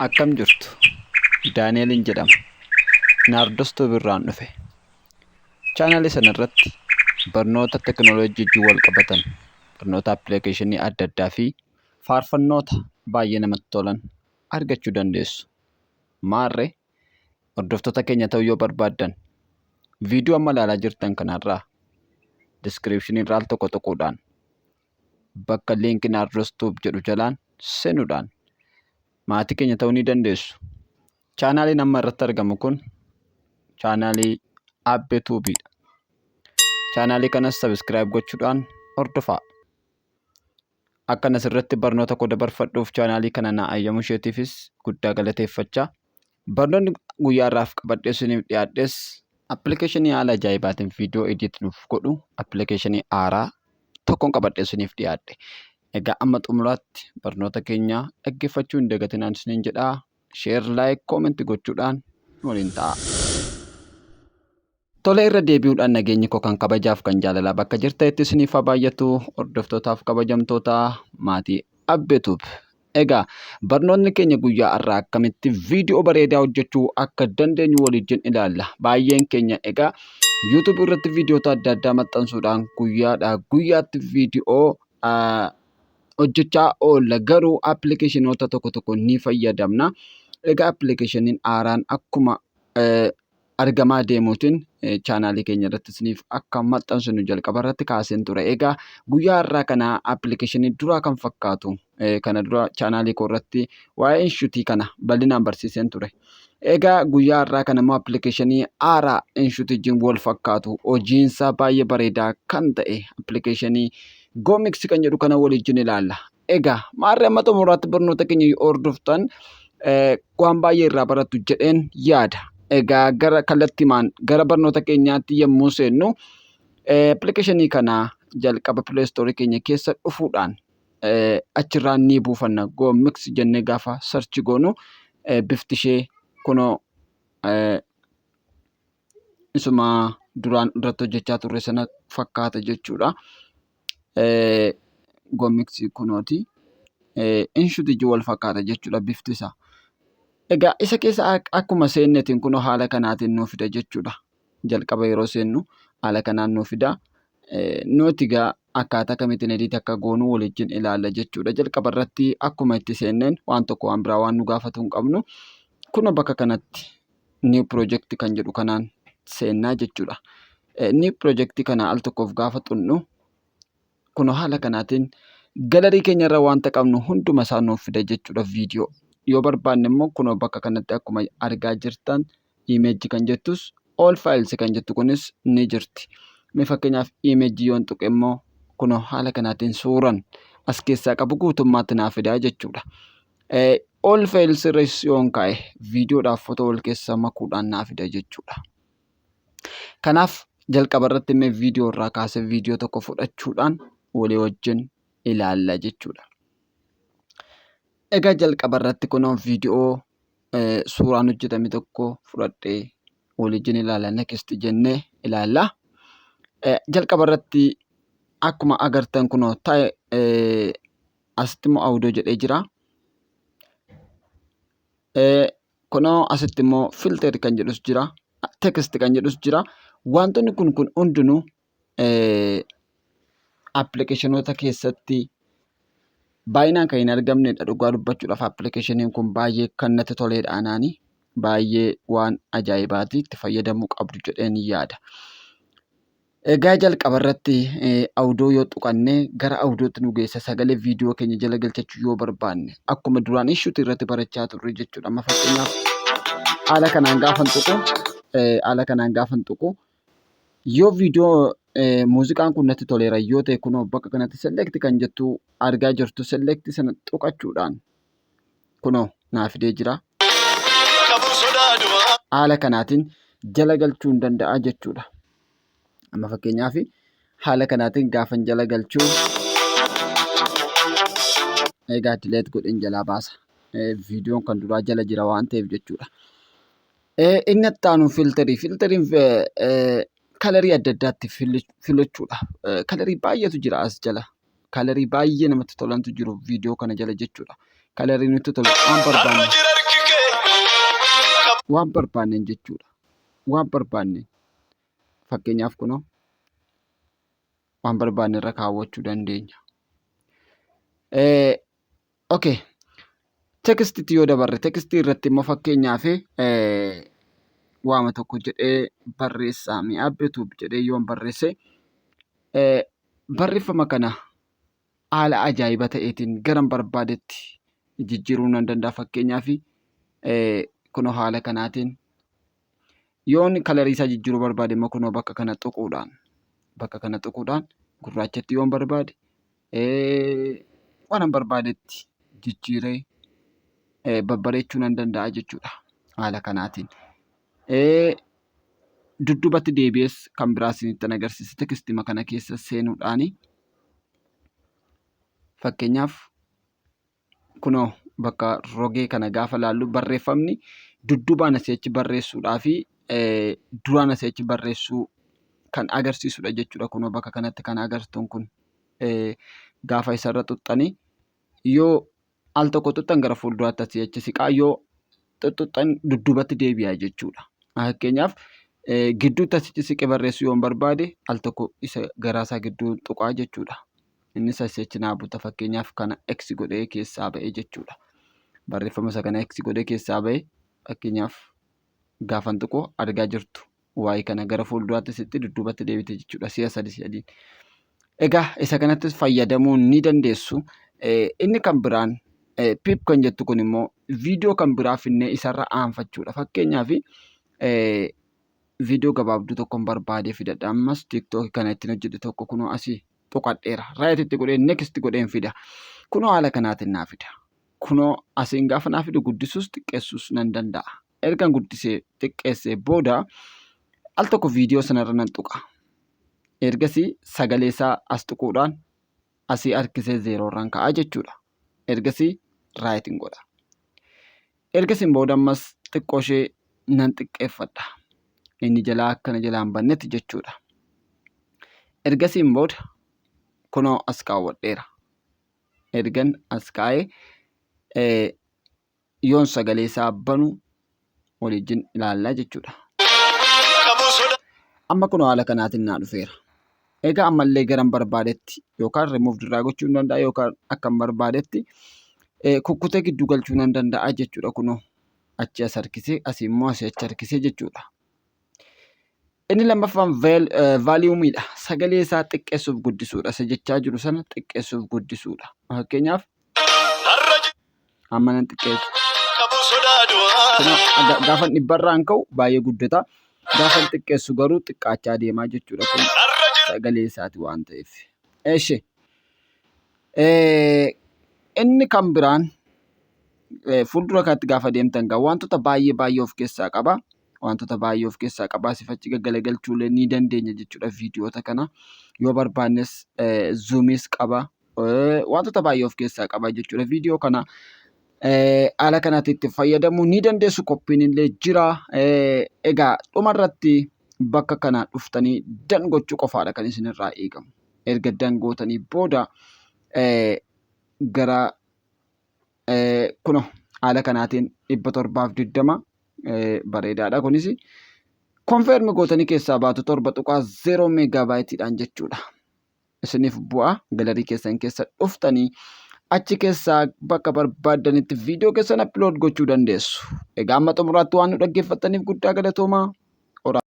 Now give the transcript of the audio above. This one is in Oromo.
Akkam jirtu? Daani'eliin jedhama. Naardos Tube irraan dhufe. Chaanaalii sana irratti barnoota teknooloojii wajjin wal qabatan, barnoota appilikeeshinii adda addaa fi faarfannoota baay'ee namatti tolan argachuu dandeessu. Maarree hordoftoota keenya ta'uu yoo barbaaddan viidiyoo amma ilaalaa jirtan kanarraa diskiriipshinii irraa al tokko tuquudhaan bakka liinki Naardos Tube jedhu jalaan seenuudhaan maatii keenya ta'uu ni dandeessu. Chaanaaliin amma irratti argamu kun chaanaalii Abbee Tuubiidha. Chaanaalii kanas sabiskiraayib gochuudhaan hordofaa. Akkan asirratti barnoota koo dabarfadhuuf chaanaalii kana naa ayyamuu isheetiifis guddaa galateeffachaa Barnoonni guyyaa har'aaf qabadhee isiniif dhiyaadhes appilikeeshinii haala ajaa'ibaatiin viidiyoo edit nuuf godhu appilikeeshinii haaraa tokkoon qabadhee isiniif dhiyaadhe. Egaa amma xumuraatti barnoota keenya dhaggeeffachuu hin dagatinaan isiniin jedhaa. Sheer, laayik, koomenti gochuudhaan nu waliin ta'aa. Tole irra deebi'uudhaan nageenyi koo kan kabajaaf kan jaalalaa bakka jirtanitti isiniif haa baay'atu hordoftootaaf kabajamtoota maatii Abbee Tube. Egaa barnoonni keenya guyyaa har'aa akkamitti viidiyoo bareedaa hojjechuu akka dandeenyu waliin ilaalla. Baay'een keenya egaa YouTube irratti viidiyoota adda addaa maxxansuudhaan guyyaadhaa guyyaatti viidiyoo hojjechaa oolla garuu appilikeeshinoota tokko tokko ni fayyadamna. Egaa appilikeeshiniin haaraan akkuma argamaa deemuutiin chaanaalii keenya irratti isiniif akka maxxansinu jalqaba irratti kaaseen ture. Egaa guyyaa har'aa kana appilikeeshinii duraa kan fakkaatu kana dura chaanaalii koo irratti waa'ee inshutii kana bal'inaan barsiiseen ture. Egaa guyyaa har'aa kana immoo appilikeeshinii haaraa inshutii wajjin wal fakkaatu hojiinsaa baay'ee bareedaa kan ta'e appilikeeshinii Goomix kan jedhu kana waliin ilaalla. Egaa maarree amma xumuraatti barnoota keenya yoo hordoftan waan baay'ee irraa barattu jedheen yaada. Egaa gara kallattimaan gara barnoota keenyaatti yommuu seennu appilikeeshinii kana jalqaba pileestoorii keenya keessa dhufuudhaan achirraa ni buufanna. Goomix jennee gaafa sarchi goonu bifti ishee kunoo isuma duraan irratti hojjechaa turre sana fakkaata jechuudha. Goomiksi kunooti. Inshuti wal fakkaata jechuudha bifti isaa. Egaa isa keessa akkuma seennetiin kunoo haala kanaatiin nuu fida jechuudha. Jalqaba yeroo seennu haala kanaan nuu fida. Nuti egaa akkaataa kamittiin edit akka goonu waliin ilaalla jechuudha. Jalqaba irratti akkuma itti seenneen waan tokko waan biraa waan nu gaafatu hin qabnu. Kunoo bakka kanatti new project kan jedhu kanaan seennaa jechuudha. New project kana al tokkoof gaafa xunnu kunoo haala kanaatiin galarii keenya irra wanta qabnu hunduma isaa nuuf fida jechuudha viidiyoo. Yoo barbaanne immoo kunoo bakka kanatti akkuma argaa jirtan image kan jettus all files kan jettu kunis ni jirti. Mee fakkeenyaaf image yoon tuqe immoo kunoo haala kanaatiin suuran as keessaa qabu guutummaatti naaf fida jechuudha. All files irras yoon kaa'e viidiyoodhaaf footoo wal keessa makuudhaan naa fida jechuudha. Kanaaf jalqaba irratti mee viidiyoo irraa kaasee viidiyoo tokko fudhachuudhaan walii wajjin ilaalla jechuudha. Egaa jalqaba irratti kunoo viidiyoo suuraan hojjetame tokko fudhadhee walii wajjin ilaalla. Next jennee ilaalla. Jalqaba irratti akkuma agartan kunoo ta'e asitti immoo audio jedhee jira. Kunoo asitti immoo filter kan jedhus jira. Text kan jedhus jira. Wantoonni kun kun hundinuu appilikeeshinoota keessatti baay'inaan kan hin argamnedha. Dhugaa dubbachuudhaaf appilikeeshiniin kun baay'ee kan natti toledha anaani. Baay'ee waan ajaa'ibaati itti fayyadamuu qabdu jedheen yaada. Egaa jalqaba irratti audio yoo tuqanne gara audiyootti nu geessa sagalee viidiyoo keenya jala galchachuu yoo barbaanne akkuma duraan ishuuti irratti barachaa turre jechuudha. Amma fakkeenyaaf haala kanaan gaafan tuqu haala kanaan gaafan tuqu yoo viidiyoo muuziqaan kun natti toleera yoo ta'e kunoo bakka kanatti select kan jettu argaa jirtu select sana tuqachuudhaan kunoo naa fidee jira. Haala kanaatiin jala galchuu hin danda'a jechuudha. Amma fakkeenyaaf haala kanaatiin gaafan jala galchuu egaa delete godheen jalaa baasa. Viidiyoon kan duraa jala jira waan ta'eef jechuudha. Inni itti aanu filterii. Filteriin kalarii adda addaatti filachuudha. Kalarii baay'eetu jira as jala. Kalarii baay'ee namatti tolantu jiru viidiyoo kana jala jechuudha. Kalarii nutti tolu waan barbaanne. Waan barbaanneen jechuudha. Waan barbaanneen. Fakkeenyaaf kunoo waan barbaanne irra kaawwachuu dandeenya. Okay. Textitti yoo dabarre textii irratti immoo fakkeenyaaf waama tokko jedhee barreessaa mi'aa betuub jedhee yoon barreesse barreeffama kana haala ajaa'iba ta'eetiin garan barbaadetti jijjiiruu nan danda'a. Fakkeenyaaf kunoo haala kanaatiin yoon kalarii isaa jijjiiruu barbaade immoo kunoo bakka kana tuquudhaan bakka kana tuquudhaan gurraachatti yoon barbaade waanan barbaadetti jijjiiree babbareechuu nan danda'a jechuudha haala kanaatiin. Dudduubatti deebi'ees kan biraa isinittan agarsiisa tekstima kana keessa seenuudhaani. Fakkeenyaaf kunoo bakka rogee kana gaafa laallu barreeffamni dudduubaan asii achi barreessuudhaa fi duraan asii achi barreessuu kan agarsiisudha jechuudha. Kunoo bakka kanatti kan agartuun kun gaafa isarra xuxxanii yoo al tokko xuxxan gara fuulduraatti asii achi siqaa yoo xuxxan dudduubatti deebi'a jechuudha. Fakkeenyaaf gidduutti asitti siqee barreessuu yoon barbaade al tokko isa garaasaa gidduu tuqaa jechuudha. Innis asii achi naa buta fakkeenyaaf kana X godhee keessaa ba'e jechuudha. Barreeffama isa kana X godhee keessaa ba'e fakkeenyaaf gaafan tuqu argaa jirtu. Waa'ee kana gara fuulduraatti sitti dudduubatti deebite jechuudha si'a sadi sadiin. Egaa isa kanattis fayyadamuu ni dandeessu. Inni kan biraan pip kan jettu kun immoo viidiyoo kan biraa finnee isarra aanfachuudha. Fakkeenyaaf viidiyoo gabaabduu tokkon barbaadee fidadha. Ammas TikTok kana ittiin hojjedhe tokko kunoo asii tuqadheera. Right itti godhee next godheen fida. Kunoo haala kanaatiin naa fida. Kunoo asiin gaafa naa fidu guddisuus xiqqeessuus nan danda'a. Ergan guddisee xiqqeessee booda al tokko viidiyoo sanarra nan tuqa. Ergasii sagalee isaa as tuquudhaan asii harkisee zeeroo irraan ka'a jechuudha. Ergasii raayitiin godha. Ergasiin booda ammas xiqqoo ishee nan xiqqeeffadha. Inni jalaa akkana jalaa hin bannetti jechuudha. Ergasiin booda kunoo as kaawwadheera. Ergan as kaa'ee yoon sagalee isaa banu waliijjin ilaallaa jechuudha. Amma kun haala kanaatiin naa dhufeera. Egaa ammallee garan barbaadetti yookaan remove irraa gochuu hin danda'a yookaan akkan barbaadetti kukkutee gidduu galchuu nan danda'a jechuudha kunoo achi as harkisee asii immoo asii achi harkisee jechuudha. Inni lammaffaan vaaliyomiidha. Sagalee isaa xiqqeessuuf guddisuudha. Isa jechaa jiru sana xiqqeessuuf guddisuudha. Fakkeenyaaf amma nan xiqqeessu. Gaafa dhibbarraan ka'u baay'ee guddata. Gaafa xiqqeessu garuu xiqqaachaa deemaa jechuudha. Kun sagalee isaati waan ta'eef. Eshi. Inni kan biraan fuuldura kanatti gaafa deemtan gaa wantoota baay'ee baay'ee of keessaa qaba. Wantoota baay'ee of keessaa qaba. Asii fi achi gaggalagalchuullee ni dandeenya jechuudha viidiyoota kana. Yoo barbaannes zuumiis qaba. Wantoota baay'ee of keessaa qaba jechuudha. Viidiyoo kana haala kanatti itti fayyadamuu ni dandeessu. Qophiin illee jira. Egaa dhumarratti bakka kana dhuftanii dan gochuu qofaadha kan isinirraa eegamu. Erga dan gootanii booda gara kuno haala kanaatiin 720 bareedaadha kunis konfeermi gootanii keessaa baatu 7.0 meegaabaayitiidhaan jechuudha. Isiniif bu'aa galarii keessan keessa dhuftanii achi keessaa bakka barbaaddanitti viidiyoo keessan upload gochuu dandeessu. Egaa amma xumuraatti waan nu dhaggeeffattaniif guddaa galatoomaa.